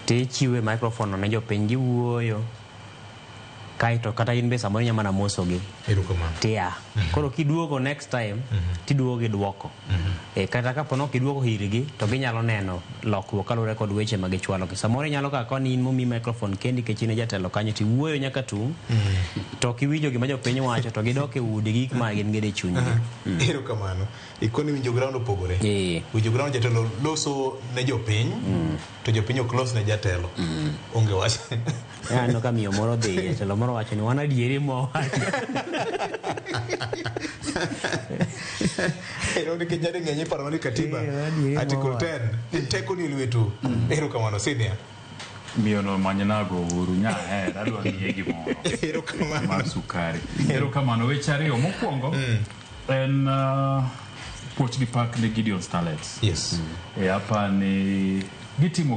Tichiwe microphone no ne jopiny giwuoyo. Kaeto kata in be samoro inya mana mosogi. Erokamano. Tia. Koro kiduogo next time, tiduogo gi duoko. Kata kapo ni ok iduogo irgi, to ginyalo neno lokruok kaluwore kod weche ma gichwalo. Samoro inyalo kawo koni in momi microphone kendi nikech in e jatelo kanyo tiwuoyo nyaka tung', to ok iwinjo gima jopiny wacho to gidok e udi gi gik ma gin godo e chunygi. Erokamano. Ikoni winjo ground opogore. Winjo ground jatelo loso ne jopiny, to jopiny ok los ne jatelo. Onge wach. Aneno ka miyo moro dhi, jatelo moro wacho ni wan adieri mwawacho. Ero nikech nyadi ng'eny iparo ni katiba Adieri article mwawacho. 10 teko ni e lwetu. Erokamano senior. Miyono manynago uru nyaher adwa miye gimoro. Erokamano. Mar sukari. Erokamano weche ariyo mokwongo en puoch gi pak ne Gideon Starlets. Yes. E apa ni gitimo